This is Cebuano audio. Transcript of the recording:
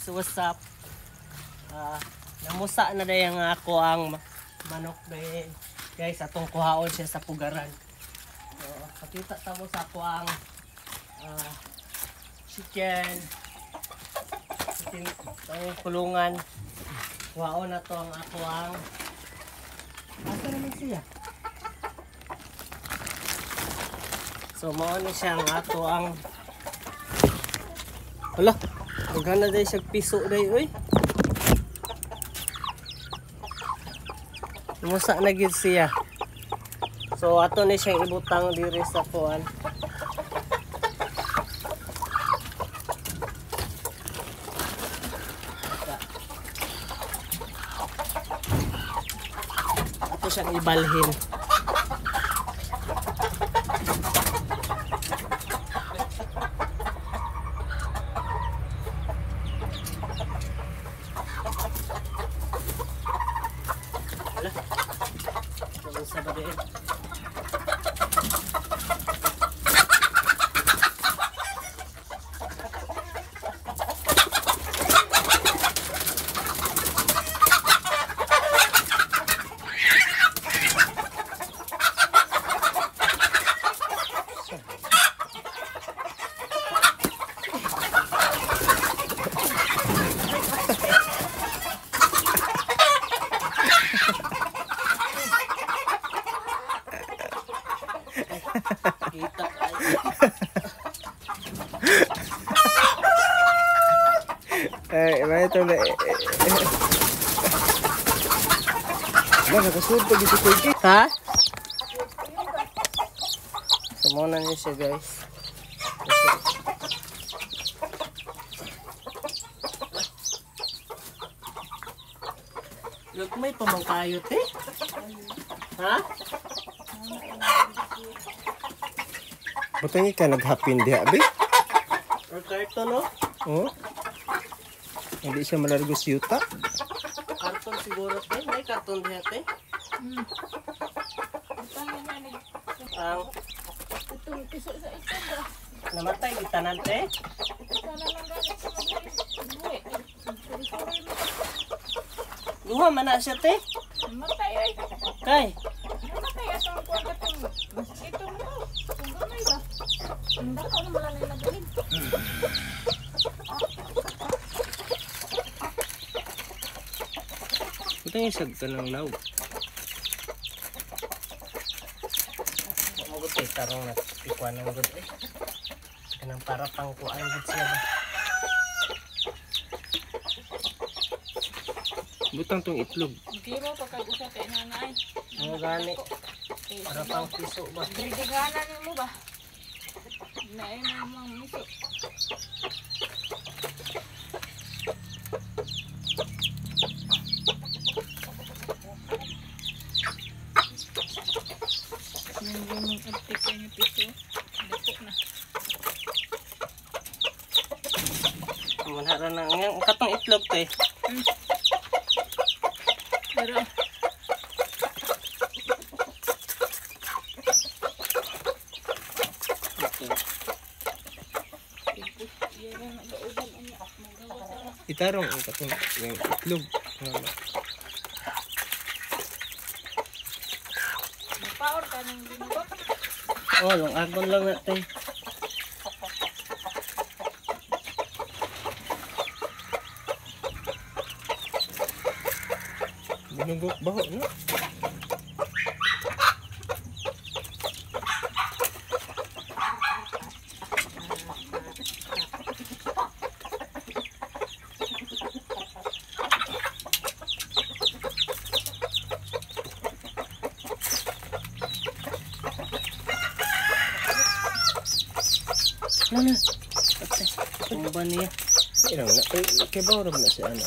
What's up? Namusa na dayang ako ang manok day guys, atong kuhaon siya sa pugaran. So, pakita ta mo sa ako ang chicken. Chicken ang kulungan. Kuhaon na to ang ako ang asa naman siya? So mao ni siya ang ato ang hala, magana day siya piso day oy. Musa na gid siya. So ato ni siyang ibutang diri sa kuan. Ato siyang ibalhin. Sa babae. Kita eh, may ito na. Ba, nakasulto dito ko. Ha? So, muna niyo siya guys. Look, may pamangkayot eh. Ha? Butang ka naghapin diha, be? Or karton, no? Oo. Hindi siya malargo sa yuta. Karton siguro, te. May karton diha, te. Ang namatay gitanan, te. Duha man na siya, te. Namatay ay. Kay. Namatay atong kuan katong ito mo. Kung gamay ba. Ang dako na wala na nagaling. Butang isag ka ng law. Mo gud te tarong na pikuan ng gud eh. Kanang para pang kuan gud siya ba. Butang tong itlog. Giro pagkag usa kay nanay. Mo gani para pang piso ba. Dagdagan nimo ba? Naay mga miso. Yung antik yung piso. Dako na. Manhara na ang katong itlog te. Pero Okay. Itarong ang katong yung itlog. Paor ka ng binugot. Oh, long agon lang na te. Binugok baho, no? Ano na? Ate, kumba niya. Ilang na. Kay baho na siya, ano.